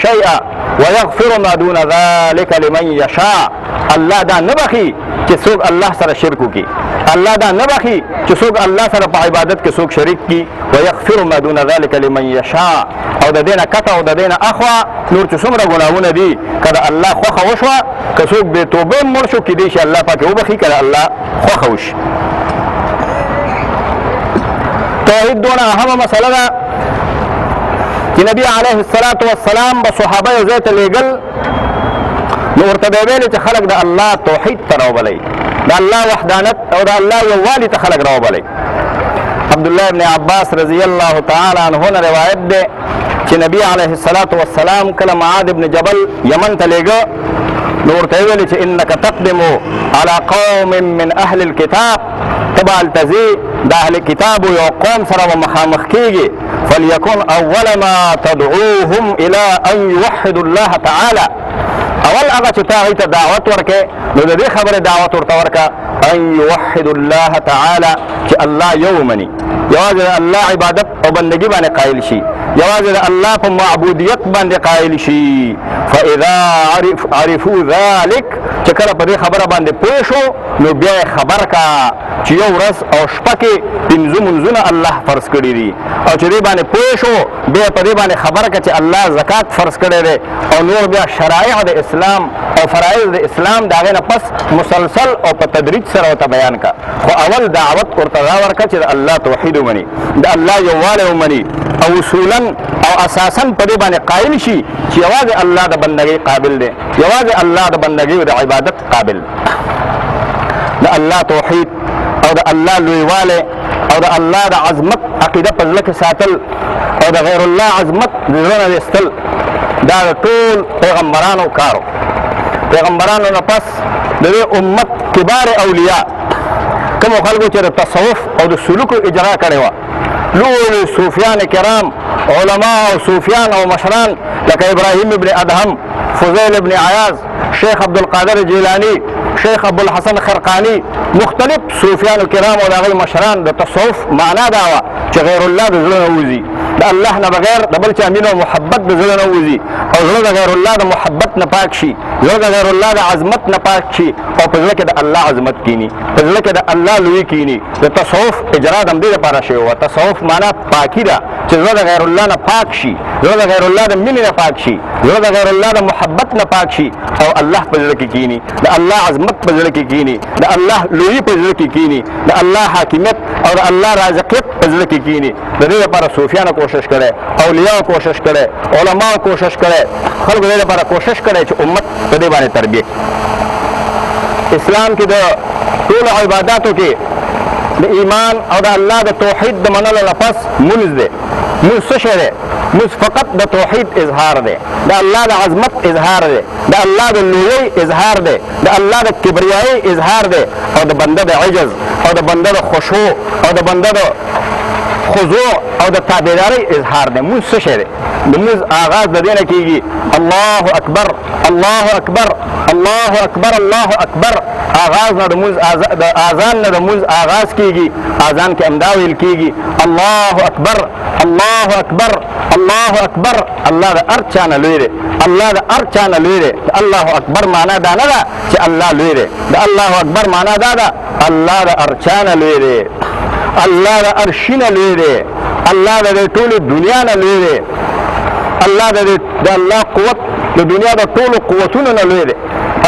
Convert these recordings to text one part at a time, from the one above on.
شيئا ويغفر ما دون ذلك لمن يشاء. الله دا نه بخي چې څوک الله سره شرک وکړي، الله دا نه بخي چې څوک الله سره په عبادت کې څوک شریک کړي. ويغفر ما دون ذلك لمن يشاء. او د دې نه کته او د دې نه اخوا نور چې څومره ګناهونه دي، که د الله خوښه وشوه، که څوک بې توبې مړ شو، کېدای شي الله پاک یې وبخښي که د الله خوښه وشي. توحید دونه اهمه مسله ده چې نبی علیه الصلاة والسلام به صحابه یو ځای ته لېږل، نو ورته به یې ویلې چې خلک د الله توحید ته راوبلئ، د الله وحدانت او د الله یووالي ته خلک راوبلئ. عبدالله ابن عباس رضی الله تعالی عنه نه روایت دی چې نبی علیه الصلاة والسلام کله معاذ ابن جبل یمن ته لېږه، نو ورته یې ویلې چې انک تقدم على قوم من اهل الكتاب، ته به هلته ځې د اهل کتابو یو قوم سره به مخامخ کېږي. فليكن اول ما تدعوهم الى ان يوحدوا الله تعالى. اول هغه چې تا هغوی ته دعوت ورکړې، نو د دې خبرې دعوت ورته ورکړه ان يوحدوا الله تعالى، چې الله یو ومني، یوازې د الله عبادت او بندګي باندې قایل شي، یوازې د الله په معبودیت باندې قایل شي. فاذا عرفوا ذلك، چې کله په دې خبره باندې پوه شو، نو بیا یې خبر کا چې یو ورځ او شپه کې پنځه مونځونه الله فرض کړي دي، او چې دې باندې پوه شو بیا په دې باندې خبر کا چې الله زکات فرض کړی دی، او نور بیا شرایع د اسلام او فرایض د اسلام د هغې نه پس مسلسل او په تدریج سره ورته بیان کا. خو اول دعوت ورته دا ورکړه چې د الله توحید ومني، د الله یووالی ومني، او اصولا او اساسا په دې باندې قایل شي چې یوازې الله د بندګۍ قابل دی، یوازې الله د بندګۍ او د عبادت قابل. د الله توحید او د الله لویوالی او د الله د عظمت عقیده په زړه کې ساتل او د غیر الله عظمت د زړه نه ویستل، دا د ټول پیغمبرانو کارو. پیغمبرانو نه پس د دې امت کبار اولیاء کومو خلکو چې د تصوف او د سلوکو اجرا کړې وه، لوی صوفیان کرام، علما او صوفیان او مشران لکه ابراهیم ابن ادهم، فضیل ابن عیاض، شیخ عبدالقادر جیلانی، شیخ ابوالحسن خرقانی، مختلف صوفیان کرام او د هغوی مشران د تصوف معنا دا وه چې غیر الله د زړه نه وځي، د الله نه بغیر د بل چا مینه او محبت د زړه نه وځي، او زړه د غیر الله د محبت نه پاک شي، زړه د غیر الله د عظمت نه پاک شي، او په زړه کې د الله عظمت کینی، په زړه کې د الله لوی کینی. د تصوف اجرا د همدې لپاره شوی وه. تصوف معنا پاکي ده چې زړه د غیر الله نه پاک شي، زړه د غیر الله د مینې نه پاک شي، زړه د غیر الله د محبت نه پاک شي، او الله په زړه کې کینی، د الله عظمت په زړه کې کینی، د الله لوی په زړه کې کینی، د الله حاکمیت او د الله رازقیت په زړه کې کینی. د دې لپاره صوفیانو کوشش کړی، اولیاو کوشش کړی، علماو کوشش کړی، خلکو دې لپاره کوشش کړی چې امت په دې باندې تربیه. اسلام کې د ټولو عباداتو کې د ایمان او د الله د توحید د منلو نه پس مونځ دی. مونځ څه شی دی؟ مونځ فقط د توحید اظهار دی، د الله د عظمت اظهار دی، د الله د لویۍ اظهار دی، د الله د کبریایۍ اظهار دی، او د بنده د عجز او د بنده د خشوع او د بنده د خضوع او د تابعدارۍ اظهار دی. مونځ څه شی دی؟ د مونځ آغاز د دې نه کېږي الله اکبر، الله اکبر، الله اکبر، الله اکبر. آغاز نه د مونځ، د اذان نه د مونځ آغاز کېږي. اذان کې همدا ویل کېږي الله اکبر، الله اکبر، الله اکبر. الله د هر چا نه لوی دی، الله د هر چا نه لوی دی. د الله اکبر معنا دا نه ده چې الله لوی دی، د الله اکبر معنا دا ده الله د هر چا نه لوی دی، الله د هر شي نه لوی دی، الله د دې ټولې دنیا نه لوی دی، الله د د الله قوت د دنیا د ټولو قوتونو نه لوی دی،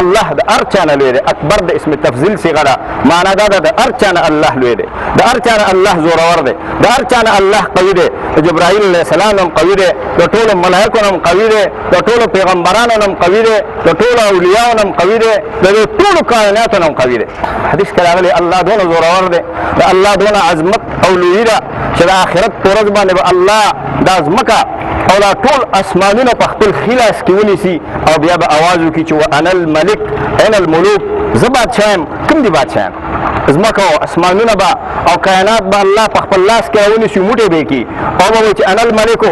الله د هر چا نه لوی دی. اکبر د اسم تفضیل صیغه ده، معنا دا ده د هر چا نه الله لوی دی، د هر چا نه الله زورور دی، د هر چا نه الله قوي دی. د جبرائیل علیه السلام هم قوي دی، د ټولو ملایکو نه هم قوي دی، د ټولو پیغمبرانو نه هم قوي دی، د ټولو اولیاو نه هم قوي دی، د دې ټولو کائناتو نه هم قوي دی. حدیث کې راغلی الله دونه زورور دی، د الله دونه عظمت او لویي ده چې د آخرت په ورځ باندې به الله دا ځمکه او دا ټول اسمانونه په خپل ښي لاس کې ونیسي، او بیا به اواز وکړي چې وانا الملک انا الملوک، زه بادشاه یم. کوم دي بادشاه یم؟ ځمکه او اسمانونه به او کائنات به الله په خپل لاس کې راونیسي، موټی به یې کړي او به وایي چې انا الملکو،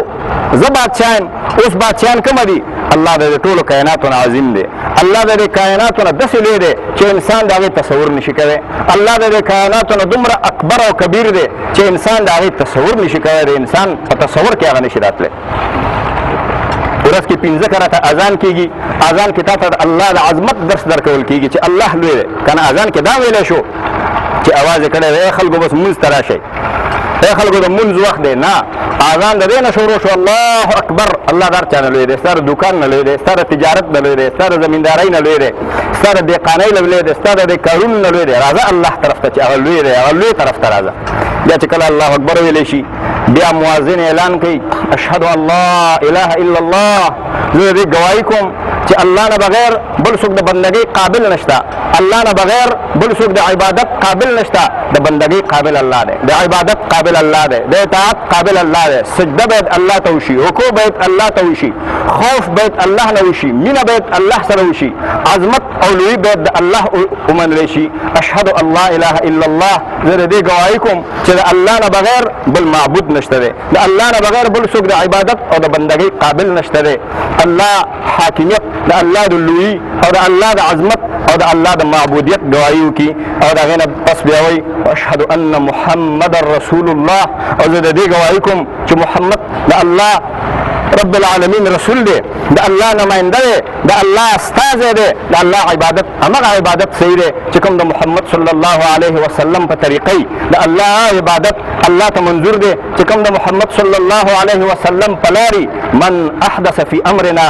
زه بادشاه یم. اوس بادشاهان کوم دي؟ الله د دې ټولو کائناتو نه عظیم دی، الله د دې کائناتو نه داسې لوی دی چې انسان د هغې تصور نشي کوی. الله د دې کائناتو نه دومره اکبر او کبیر دی چې انسان د هغې تصور نشي کوی، د انسان په تصور کې هغه نشي راتلی. پوره ورځ کې 5 کرته اذان کېږي. اذان کې تا ته د الله د عظمت درس درکول کېږي چې الله لوی دی. که نه اذان کې دا ویلی شو چې اواز یې کړی دی، ای خلکو بس مونځ ته راشئ، ای خلکو د مونځ وخت دی. نه، اذان د دې نه شروع شو، الله اکبر. الله د هر چا نه لوی دی، ستا د دوکان نه لوی دی، ستا د تجارت نه لوی دی، ستا د زمیندارۍ نه لوی دی، ستا د دهقانۍ نه لوی دی، ستا د دې کارونو نه لوی دی. راځه الله طرف ته چې هغه لوی دی، هغه لوی طرف ته راځه. بیا چې کله الله اکبر ویلی شي، بیا مؤذن اعلان کوي، اشهد ان لا اله الا الله. زه د دې ګواهي کوم چې الله نه بغیر بل څوک د بندګۍ قابل نشته، الله نه بغیر بل څوک د عبادت قابل نشته. د بندګۍ قابل الله دی، د عبادت قابل الله دی، د اطاعت قابل الله دی. سجده باید الله ته وشي، رکوع باید الله ته وشي، خوف باید الله نه وشي، مینه باید الله سره وشي، عظمت او لویي باید د الله ومنلی شي. اشهد ان لا اله الا الله. زه د دې ګواهي کوم چې د الله نه بغیر بل معبود نشته دی، د الله نه بغیر بل څوک د عبادت او د بندګۍ قابل نشته دی. الله حاکمیت، د الله د لویي او د الله د عظمت او د الله د معبودیت ګواهي وکړي. او د هغې نه پس بیا وایي اشهد ان محمد رسول الله. او زه د دې ګواهي کوم چې محمد د الله رب العالمین رسول دی، د الله نماینده دی، د الله استازی دی. د الله عبادت همغه عبادت صحیح دی چې کوم د محمد صلی الله علیه وسلم په طریقې. د الله عبادت الله ته منظور دی چې کوم د محمد صلی الله علیه وسلم په لارې. من احدث فی امرنا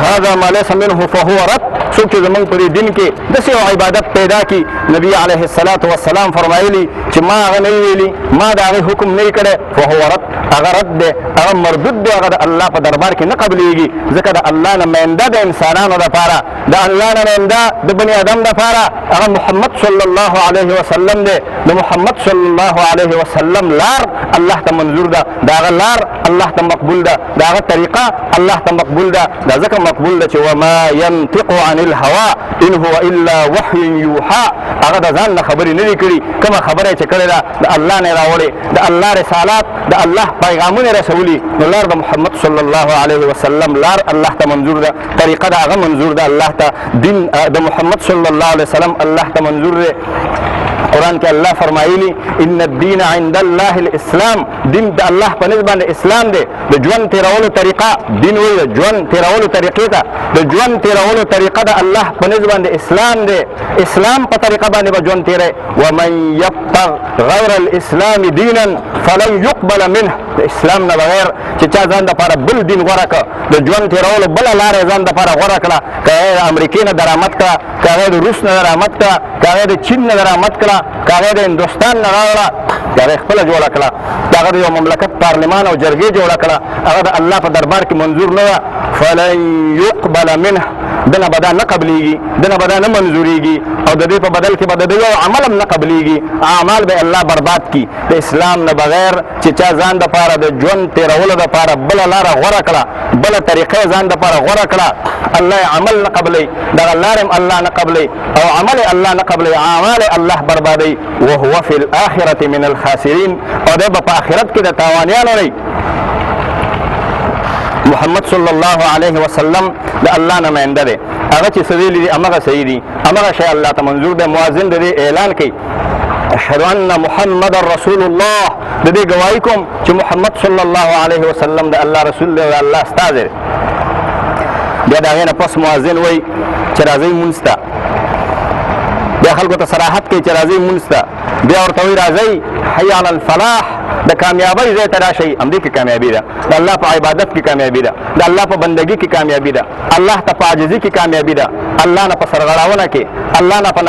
هذا ما ليس منه فهو رد. څوک چې زمونږ په دې دین کې داسې یو عبادت پیدا کړي، نبی علیه الصلاة والسلام فرمایلي چې ما هغه نه ویلي، ما د هغې حکم نه کړی، فهو رد، هغه رد دی، هغه مردود دی، هغه د الله په دربار کې نه قبلېږي. ځکه د الله نماینده د انسانانو دپاره، د الله نماینده د بني آدم دپاره هغه محمد صلی الله علیه وسلم دی. د محمد صلی الله علیه وسلم لار الله ته منظور ده، د هغه لار الله ته مقبول ده، د هغه طریقه الله ته مقبول ده. دا ځکه مقبول ده چې وما ينطق عن الهوى ان هو الا وحي يوحى. هغه د ځان نه خبرې نه دي کړي، کومه خبره چې کړې ده د الله نه راوړې، د الله رسالات، د الله پیغامونه رسولي. نو لار د محمد صلی الله علیه وسلم لار الله ته منظور ده، طریقه د هغه منظور ده الله ته، دین د محمد صلی الله علیه وسلم الله ته منظور دی. قرآن کې الله فرمایلی ان الدین عند الله الاسلام. دین د الله په نزد باندې اسلام دی. د ژوند تېرولو طریقه دین وایي، د ژوند تېرولو طریقې ته، د ژوند تېرولو طریقه د الله په نزد باندې اسلام دی. اسلام په طریقه باندې به ژوند تېری. ومن یبتغ غیر الاسلام دینا فلن یقبل منه. د اسلام نه بغیر چې چا ځان دپاره بل دین غوره کړ، د ژوند تېرولو بله لاره یې ځان دپاره غوره کړه، که هغه د امریکې نه درآمد کړه، که هغه د روس نه درآمد کړه، که هغه د چین نه درآمد کړه، که هغه د هندوستان نه راوړه، که هغه خپله جوړه کړه، که هغه د یو مملکت پارلمان او جرګې جوړه کړه، هغه د الله په دربار کې منظور نه ده، فلن یقبل منه. دنه به دا نه قبلېږي، دنه به دا نه منظورېږي، او د دې په بدل کې به د ده یو عمل هم نه قبلېږي، اعمال به الله برباد کړي. د اسلام نه بغیر چې چا ځان دپاره د ژوند تېرولو دپاره بله لاره غوره کړه، بله طریقه یې ځان دپاره غوره کړه، الله یې عمل نه قبلوي، دغه لارې هم الله نه قبلوي، او عمل یې الله نه قبلوي، اعمال یې الله بربادوي. وهو فی الآخرة من الخاسرین. او دی به په آخرت کې د تاوانیانو نه. محمد صلی الله علیه وسلم د الله نماینده دی، هغه چې څه ویلي دي همغه صحیح دي، همغه شی الله ته منظور دی. مؤذن د دې اعلان کوي اشهد ان محمد رسول الله. د دې ګواهي کوم چې محمد صلی الله علیه وسلم د الله رسول دی او د الله استازی دی. بیا د هغې نه پس مؤذن وایي چې راځئ مونځ ته. بیا خلکو ته صراحت کوي چې راځئ مونځ ته. بیا ورته وایي راځئ حي علی الفلاح، د کامیابۍ ځای ته راشئ. همدې کې کامیابي ده، د الله په عبادت کې کامیابي ده، د الله په بندګي کې کامیابي ده، الله ته په عاجزي کې کامیابي ده، الله نه په سرغړونه کې، الله نه په